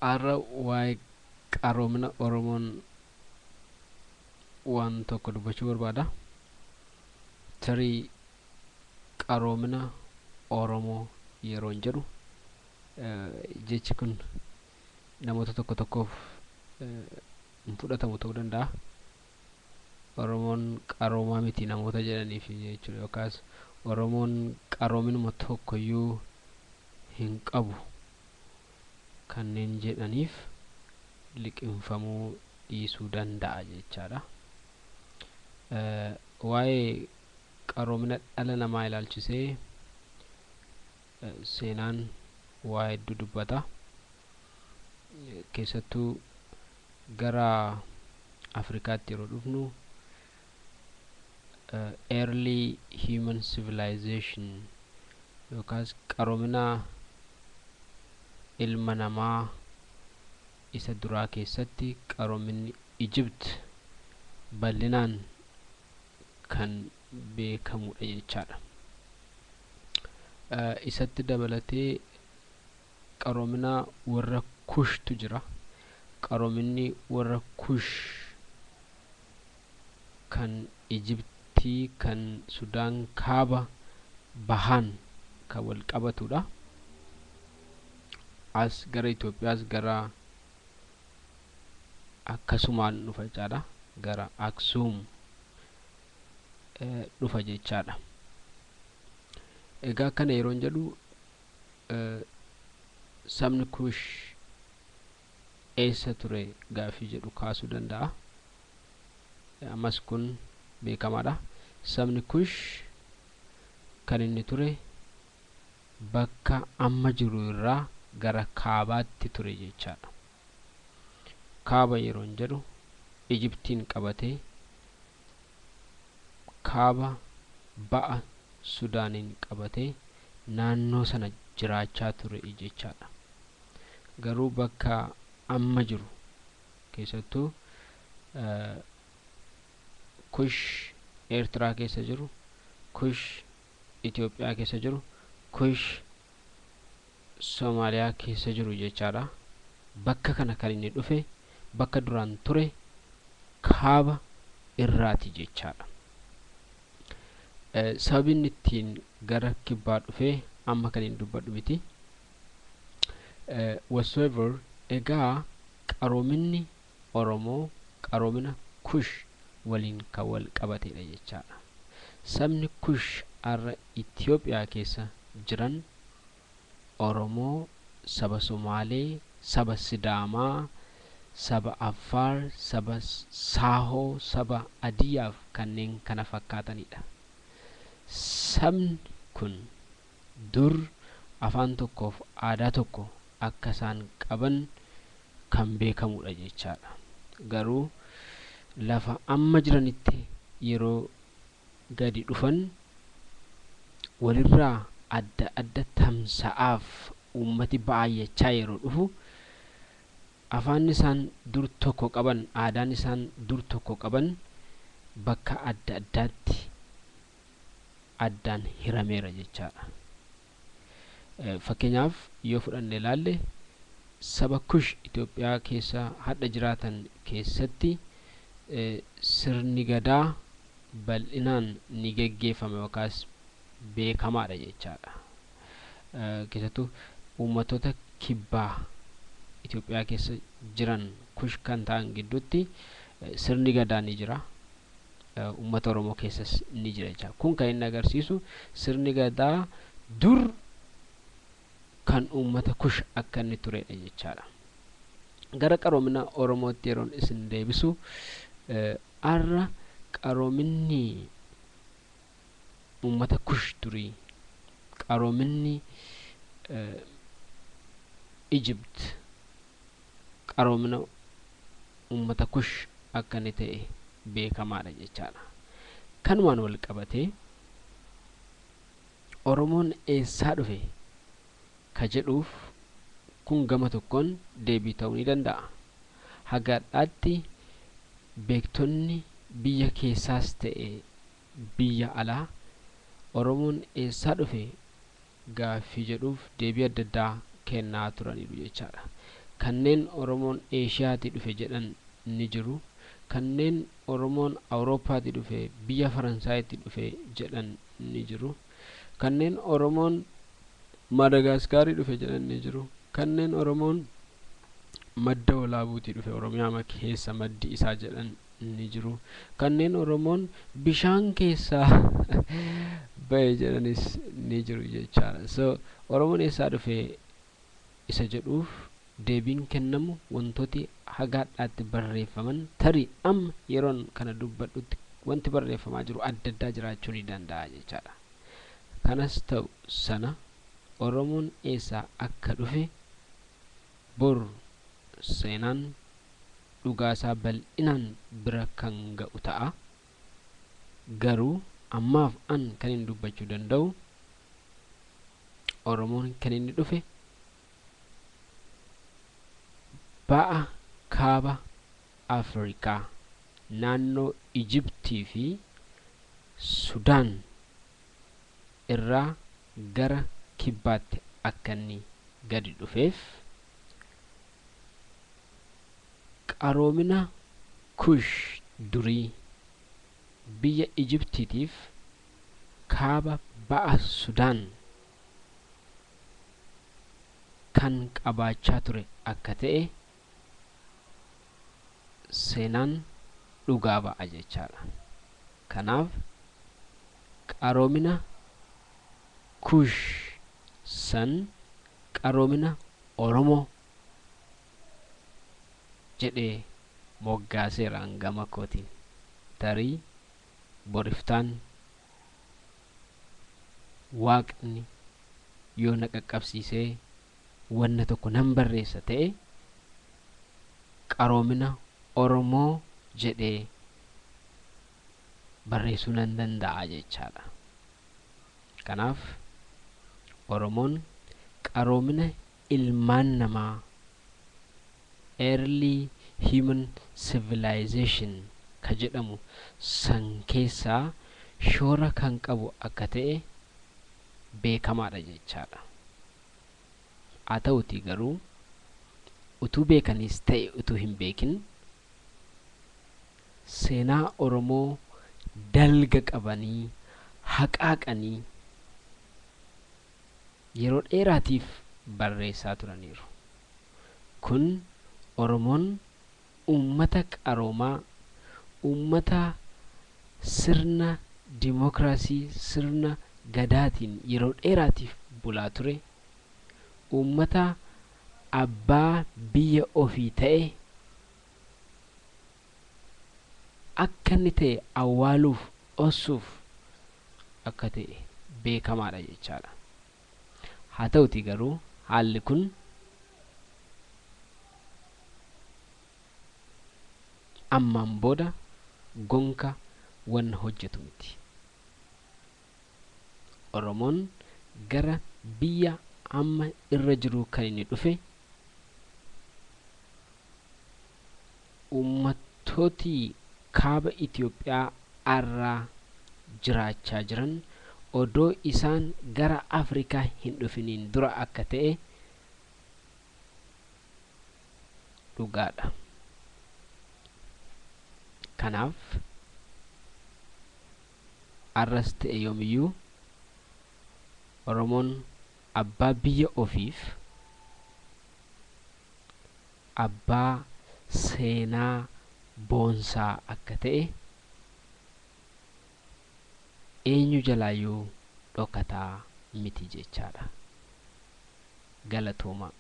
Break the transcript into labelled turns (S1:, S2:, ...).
S1: Har'a waa'ee qaroomina Oromoon waan tokko dubbachuu barbaada. Tarii qaroomina Oromoo yeroon jedhu jechi kun namoota tokko tokkoof hin fudhatamu ta'uu danda'a. Oromoon qaroomaa miti namoota jedhaniif jechuudha, yookaas Oromoon qaroominuma tokkoyyuu hin qabu kanneen jedhaniif liqinfamuu dhiisuu danda'a jechaadha. Waa'ee qaroomina dhala namaa ilaalchisee seenaan waa hedduu dubbata. Keessattuu gara Afrikaatti yeroo dhufnu, early human civilization yookaas qaroomina ilma namaa isa duraa keessatti qaroominni Ijipt bal'inaan kan beekamudha jechaadha. Isatti dabalatee qaroomina warra Kushtu jira. Qaroominni warra Kush kan Ijiptii, kan Sudaan kaaba bahaan kan wal qabatudha. As gara Itoophiyaas gara akkasumaan dhufa jechaadha. Gara Aksuum dhufa jechaadha. Egaa kana yeroon jedhu, sabni Kush eessa ture gaaffii jedhu kaasuu danda'a. Ammas kun beekamaadha. Sabni Kush kan inni ture bakka amma jiru irraa gara kaabaatti ture jechaadha. Kaaba yeroon jedhu Ijiptiin qabatee, kaaba ba'a Sudaaniin qabatee naannoo sana jiraachaa ture jechaadha. Garuu bakka amma jiru keessattuu Kush Eertiraa keessa jiru, Kush Itoophiyaa keessa jiru, Kush Somaaliyaa keessa jiru jechaadha. Bakka kana kan inni dhufe bakka duraan ture kaaba irraati jechaadha. Sababni inni ittiin gara kibbaa dhufee amma kan hin dubbadhu miti. Whatsoever, egaa qaroominni Oromoo qaroomina Kush waliin kan wal qabatedha jechaadha. Sabni Kush har'a Itoophiyaa keessa jiran Oromoo, saba Somaalee, saba Sidaamaa, saba Affaar, saba Saahoo, saba Adiyyaaf kanneen kana fakkaatanidha. Sabni kun dur afaan tokkoof aadaa tokko akka isaan qaban kan beekamudha jechaadha. Garuu lafa amma jiranitti yeroo gadi dhufan walirraa adda adda tamsa'aaf uummati baay'achaa yeroo dhufu, afaan isaan dur tokko qaban, aadaan isaan dur tokko qaban bakka adda addaatti addaan hirameera jechaadha. Fakkeenyaaf yoo fudhanne ilaalle, saba Kush Itoophiyaa keessa hadha jiraatan keessatti sirni gadaa bal'inaan ni geggeeffama yookaas beekamaadha jechaadha. Keessattuu uummattoota kibbaa Itoophiyaa keessa jiran Kush kan ta'an gidduutti sirni gadaa ni jira. Uummata Oromoo keessas ni jira jechaadha. Kun kan inni agarsiisu sirni gadaa dur kan uummata Kush akka inni turedha jechaadha. Gara qaroomina Oromootti yeroon isin deebisu, har'a qaroominni uummata Kush durii, qaroominni Ijipt qaroomina uummata Kush akka inni ta'e beekamaadha jechaadha. Kanumaan wal qabatee Oromoon eessaa dhufe ka jedhuuf kun gama tokkoon deebii ta'uu ni danda'a. Haga har'aatti beektonni biyya keessaas ta'e biyya alaa Oromoon eessaa dhufe gaaffii jedhuuf deebii adda addaa kennaa turaniiru jechaadha. Kanneen Oromoon Eeshiyaatii dhufe jedhan ni jiru. Kanneen Oromoon Awurooppaatii dhufe, biyya Faransaayitti dhufe jedhan ni jiru. Kanneen Oromoon Madagaaskaarii dhufe jedhan ni jiru. Kanneen Oromoon Madda Walaabuutii dhufe, Oromiyaa keessa maddi isaa jedhan ni jiru. Kanneen Oromoon bishaan keessaa ba'e jedhanis ni jiru jechaadha. So Oromoon eessaa dhufe isa jedhuuf deebiin kennamu wantooti hagaadhaatti barreeffaman, tarii amma yeroon kana dubbadhutti wanti barreeffamaa jiru adda addaa jiraachuu ni danda'a jechaadha. Kanas ta'u sana, Oromoon eessaa akka dhufe bor seenaan dhugaasaa bal'inaan bira kan ga'u ta'a. Garuu ammaaf an kan hin dubbachuu danda'u, Oromoon kan inni dhufe ba'a kaaba Afrikaa, naannoo Ijiptii fi Sudaan irraa gara kibbaatti akka inni gadi dhufeef, qaroomina Kush durii biyya Ijiptiitiif kaaba ba'a Sudaan kan qabaachaa ture akka ta'e seenaan dhugaa ba'a jechaadha. Kanaaf qaroomina Kush san qaroomina Oromoo jedhee moggaaseeraan gama kootiin. Tarii boriftaan Waaqni yoo na qaqqabsiisee wanna tokko nan barreessa ta'e, qaroomina Oromoo jedhee barreessuu nan danda'a jechaadha. Kanaaf Oromoon qaroomina ilmaan namaa, early human civilization ka jedhamu san keessaa shoora kan qabu akka ta'e beekamaadha jechaadha. Haa ta'utii garuu utuu beekanis ta'e utuu hin beekin, seenaa Oromoo dalga qabanii haqaaqanii yeroo dheeraatiif barreessaa turaniiru. Kun Oromoon uummata qaroomaa, uummata sirna dimookiraasii, sirna gadaatiin yeroo dheeraatiif bulaa ture, uummata abbaa biyya ofii ta'e akka inni ta'e awwaaluuf dhoksuuf akka ta'e beekamaadha jechaadha. Haa ta'utii garuu haalli kun ammaan booda gonka wanna hojjetu miti. Oromoon gara biyya amma irra jiru kan inni dhufe uummattooti kaaba Itoophiyaa irraa jiraachaa jiran odoo isaan gara Afrikaa hin dhufiniin dura akka ta'e dhugaadha. Kanaaf arras ta'e yoomiyyuu Oromoon abbaa biyya ofiif, abbaa seenaa boonsaa akka ta'e eenyu jalaayyuu dhokataa miti jechaadha. Galatoomaa.